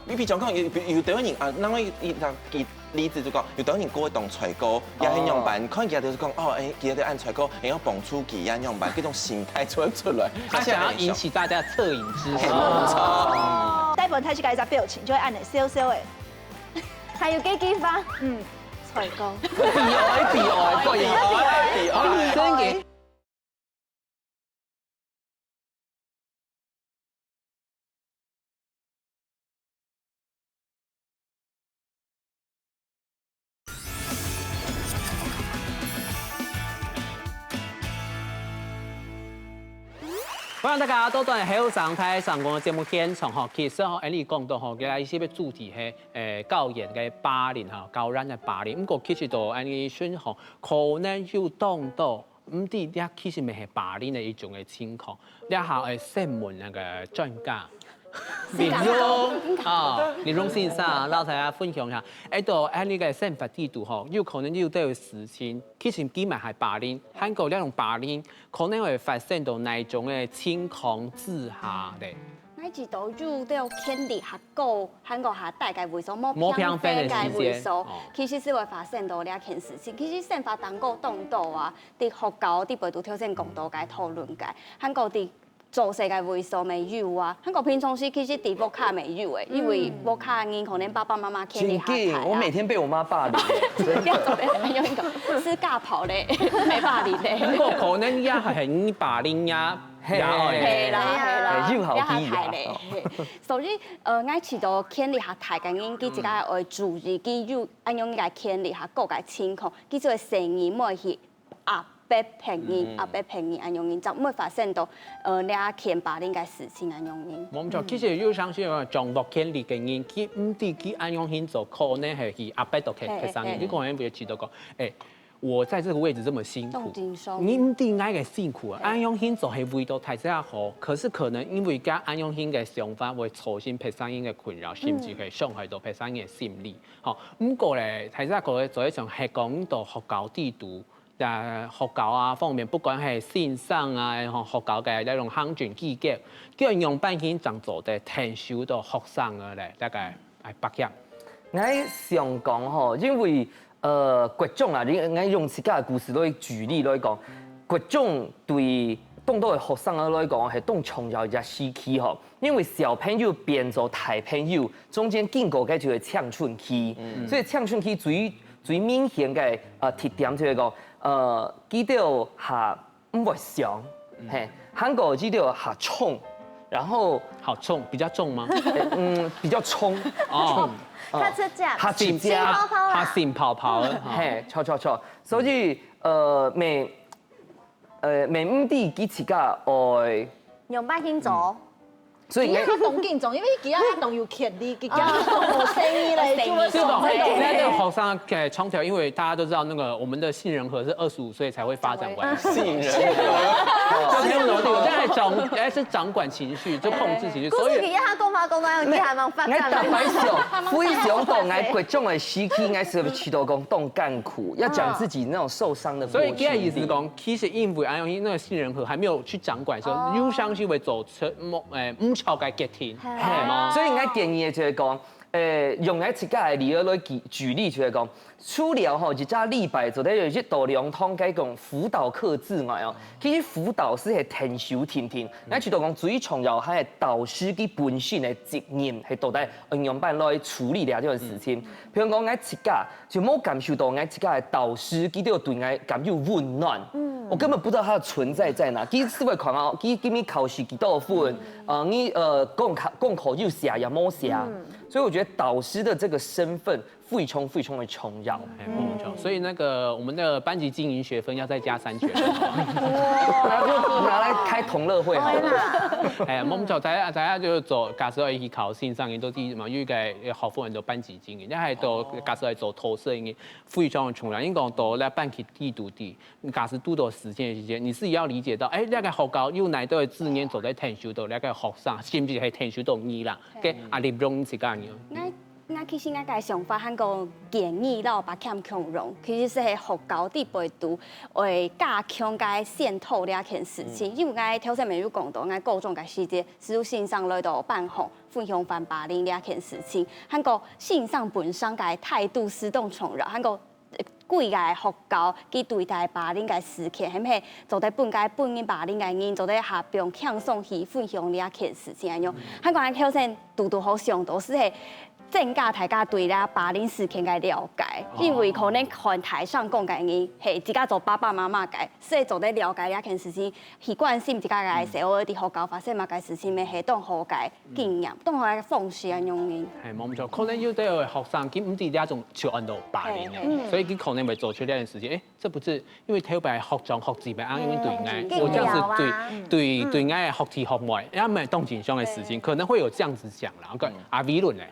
你比如講，有有兜人啊，另外一一例子就講，有兜人過會當衰過，也係仰般，看佢兜就講，哦，哎，佢兜恁衰過，哎，要幫助佢，也仰般，這種心態出出來，他想要引起大家恻隱之心。大部分大家一隻表情就會恁樣笑笑誒。還有這句話，嗯，衰過。比哦，比哦，過癮。真个。 歡迎大家倒轉後生大聲公个節目現場吼，其實吼，恁樣講到吼，今日一些个主題係，誒，校園个霸凌吼，校園个霸凌。毋過其實都恁樣順吼，可能有當多，毋知這其實也係霸凌个一種个情況。這下誒，新聞那個專家。林榮啊，林榮先生，摎大家分享一下，誒，到恁樣个生活裡肚吼，有可能有兜事情，其實佢嘛係霸凌，還過這種霸凌 可能會發生到哪一種个情況之下咧？𠊎知道有兜權力較高，還過較大个位所，無無平分个个時間位所哦，其實係會發生到這件事情。其實生活當中當多啊，在學校裡背都頭先講到个討論个，還過在做事个位所乜有啊，還過平常時其實在屋下乜有誒，因為屋下人可能爸爸媽媽牽你下台啊。真的，我每天被我媽霸凌。不要做人，用一個是家暴咧，毋係霸凌咧。不過可能也係你霸凌呀，嘿呀哦嘿係啦，係啦，嘿又好也還低啊係咧。嘿所以，呃，𠊎試著牽你下台个人，佢自家愛注意，佢有恁樣个牽你下各个情況，佢就會承認，莫去壓迫別人，壓迫別人恁樣，就毋會發生到，呃，你牽霸凌个事情恁樣。無錯，其實有常時講掌握權力个人，佢毋知佢恁樣去做，可能係去壓迫到其他人。嘿嘿你可能會知道講，誒，我在這個位置這麼辛苦當緊張，你毋知𠊎个辛苦啊，恁樣去做係為到大家好，可是可能因為佢恁樣去个想法，會造成別人个困擾，甚至係傷害到別人个心理。好，毋過咧，大家可以做一種係講到學校制度。 在學校啊方面，不管係先生啊，吼學校个那種行政機構，佢愛仰般去正做得𢯭手到學生个咧，大概愛八項。𠊎想講吼，因為呃國中啊，你𠊎用自家个故事來舉例來講，國中對當多个學生啊來講係當重要一隻時期吼，因為小朋友變做大朋友，中間經過个就係青春期，所以青春期最最明顯个呃特點就係講，呃，佢兜下 毋會想，嘿，還過佢兜下衝，然後好衝，比較重嗎？嗯比較衝，哦，較直接，下直接，泡泡啦他心泡泡的，哈嘿，錯錯錯，所以呃每呃每毋知佢自家愛，仰般去做，所以佢較當緊張，因為佢較當有權力，佢較當有生意咧，就會这种做这种那个好像给从小，因为大家都知道那个我们的杏仁核是二十五岁才会发展完成。杏仁，我在掌，哎，是掌管情绪，就控制情绪，故事所以佢一下講話講到，佢還蠻發𠊎坦白展。講，非常懂，𠊎國中个時期，𠊎係試著講當艱苦，要講自己那種受傷的過去。所以佢个意思是講，其實因為恁樣，因為那個杏仁核還沒有去掌管的時候，哦有常時會做出某誒毋著个決定，嘿係嗎？所以𠊎建議就係講，誒，用𠊎自家个例子來舉舉例，就係講，除了吼一隻禮拜做得有一到兩堂該種輔導課之外哦，其實輔導師係𢯭手定定，𠊎試著講最重要還係導師佢本身个責任係到底愛仰般來處理這種事情。譬如講，𠊎自家就無感受到𠊎自家个導師佢兜對𠊎感有溫暖，我根本不知道他的存在在哪。佢只會看到佢今日考試幾多分，呃，你呃功課功課有寫也無寫，所以我覺得導師的這個身份非常非常的重要。哎，沒錯。所以那個我們的班級經營學分要再加三學分。然後就拿來開同樂會好了。哎，我們就大家大家就做，假設要去考先生，都知嘛，有一個學分很多班級經營，那還有假設要做投射，應該非常重要。因為講到那班級制度的，假設堵到時間的時間，你自己要理解到，哎，那個學校有哪兜的資源做得𢯭手到那個學生，甚至係𢯭手到你啦，給壓力容易自家人。 𠊎其實𠊎个想法還過建議摎八強共樣，其實係學校底背肚會加強个檢討這件事情，因為𠊎頭先也有講到，𠊎高中个時節，係有先生來到班上分享反霸凌這件事情，還過先生本身个態度係當重要，還過呃規个學校佢對待霸凌个事件，係毋係做得分該分人霸凌个人做得下放輕鬆去分享這件事情恁樣。還過𠊎頭先堵堵好想到係係 增加大家對這霸凌事件个了解，因為可能看台上講个人係自家做爸爸媽媽个，所以做得了解這件事情，去關心自家个細人，在學校發生麼个事情，乜係當好个經驗，當好个方式恁樣。哎，無錯，可能有的學生佢毋知這種就安到霸凌了，嗯所以佢可能會做出這件事情，哎，這不是因為頭擺學長學姊妹恁樣對𠊎，嗯我這樣子對嗯對對𠊎个學弟學妹，也毋係當正常个事情，可能會有這樣子想啦。OK，阿偉倫呢？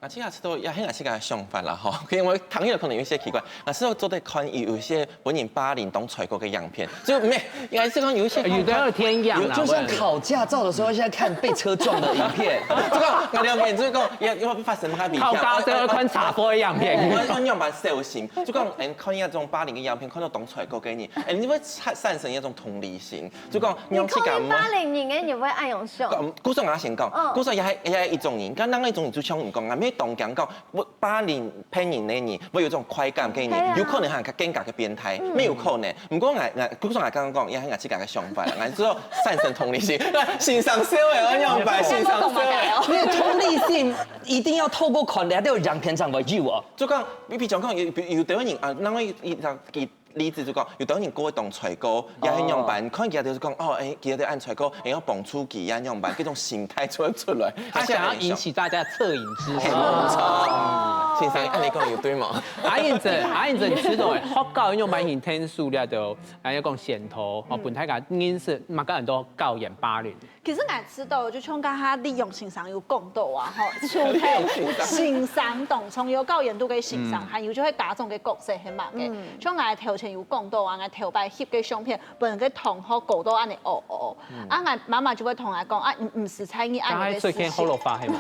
啊，這个係都也很有這个想法啦吼，因為我聽起來可能有一些奇怪，但是我做得看有有一些分人霸凌當衰過个影片，就沒，應該是講有一些有的有天養啦，就像考駕照的時候，現在看被車撞的影片。就講，我兩邊就講，要要發生麼个危險，考駕照要看查埔个影片。我我仰般小心，就講，嗯，看一下這種霸凌个影片，看到當衰過个人，哎，你會產產生一種同理心，就講，你看你用自家霸凌人个，你會恁樣想？嗯，故所我先講，故所也係也係一種人，剛剛那種人就像你講啊，沒有當驚講，會霸凌別人个人，會有這種快感个人，係啊。有可能還較更加个變態，嗯。沒有可能。毋過𠊎，𠊎，比如說𠊎剛剛講，也係𠊎自家个想法啦，𠊎只有產生同理心。先生笑的，我仰般？先生笑的。那個同理心一定要透過看了，才有人平常會有哦。就講，你比如講，有，有，有的人啊，因為佢，佢 例子就講，有兜人過會當衰過，也係仰般，看佢兜就講，哦，哎，佢兜恁衰過，哎，愛幫助佢，也仰般，這種心態就會出來。他想要引起大家惻隱之心。係，無錯。先生，恁樣講有對無？阿英姐，阿英姐，你知道誒，學校仰般形𢯭手了就，哎，講先頭，哦，嗯。分大家認識，嘛，有很多校園霸凌。 其實𠊎知道，就像剛剛李勇先生有講到啊，吼，就係先生當中有教研究个先生，嗯。還有就係家長个角色係麼个。嗯。像𠊎頭前有講到啊，𠊎頭擺翕个相片，分个同學搞到恁樣哦哦。嗯。啊，𠊎媽媽就會同𠊎講，啊，毋，毋使在意恁樣个事情。剛才最近好了發係嗎？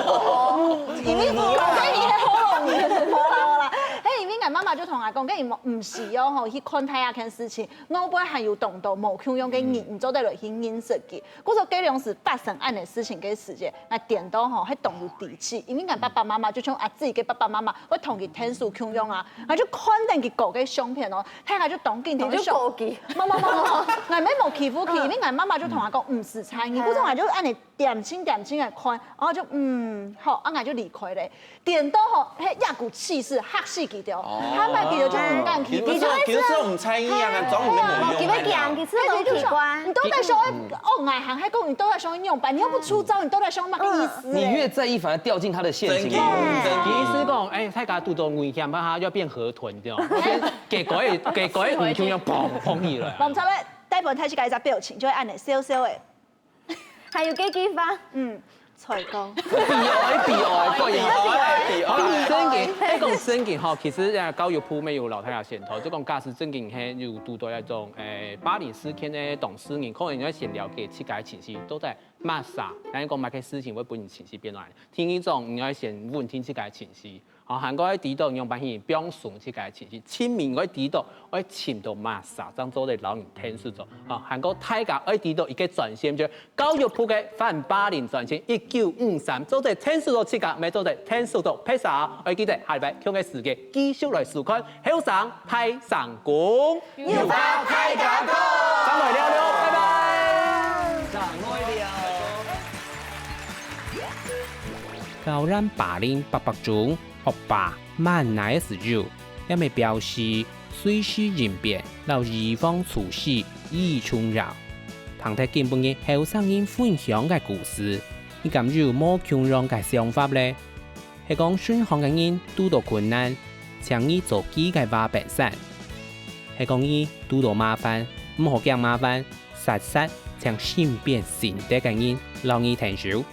哦，因為講个你係好了，你係好了啦。嘿，因為𠊎媽媽就同𠊎講，跟你毋使哦，吼，去看待這件事情。 外背還有當多無共樣个人，嗯。你做得來去認識佢。故所該量時發生恁樣事情个時節，𠊎顛倒吼，係當有底氣，因為𠊎爸爸媽媽就像阿姊个爸爸媽媽，會同佢𢯭手共樣啊，𠊎就看等佢搞个相片哦，大家就當緊張，你就告佢。無無無無，𠊎乜無欺負佢，哦。因為𠊎媽媽就同𠊎講，毋使在意，嗯。故所𠊎就恁樣恬靜恬靜个看，然後就嗯，好，啊，𠊎就離開咧。 顛倒吼，係一股氣勢嚇死佢兜，哦。嚇死佢兜就毋敢去。其實，其實毋在意啊，裝你都無用啊。佢會驚，其實都奇怪。你到底想要，嗯。哦，𠊎還還講，你到底想要仰般？你又不出招，你到底想要麼个意思咧？你越在意，反而掉進他的陷阱裡。真的，真的。意思講，哎，大家堵到危險，怕他要變河豚，對吧？結果，結果，你就要砰，砰起來。無錯咧，大部分大家一隻表情就會恁樣，笑笑的。 還有這句話，嗯，菜糕。比愛比愛，過癮。比愛比愛。正經，係講正經吼，其實啊，教育部乜有摎大家宣導，就講假使正經係有堵到一種，誒，霸凌事件个當事人，可能你愛先了解自家个情緒到底麼儕，然後講麼个事情會分你情緒變來。第一種，你愛先穩定自家个情緒。 哦，還過愛知道仰般去放鬆自家个情緒，盡明愛知道愛尋到麼儕正做得摎人𢯭手做。哦，還過大家愛知道一個專線，就教育部个反霸凌專線一九五三，做得𢯭手到自家，乜做得𢯭手到別儕。愛記得下禮拜共个時間繼續來收看後生大聲公。有話大家講。正來尞尞，拜拜。正來尞。 教練霸凌八百種，惡霸滿哪个時有，也乜表示隨時應變摎預防措施異重要。聽忒今晡日後生人分享个故事，你敢有無共樣个想法咧？係講身項个人堵到困難，請你做佢个話本山。係講你堵到麻煩，毋好驚麻煩，煞煞請身邊信得个人摎你𢯭手。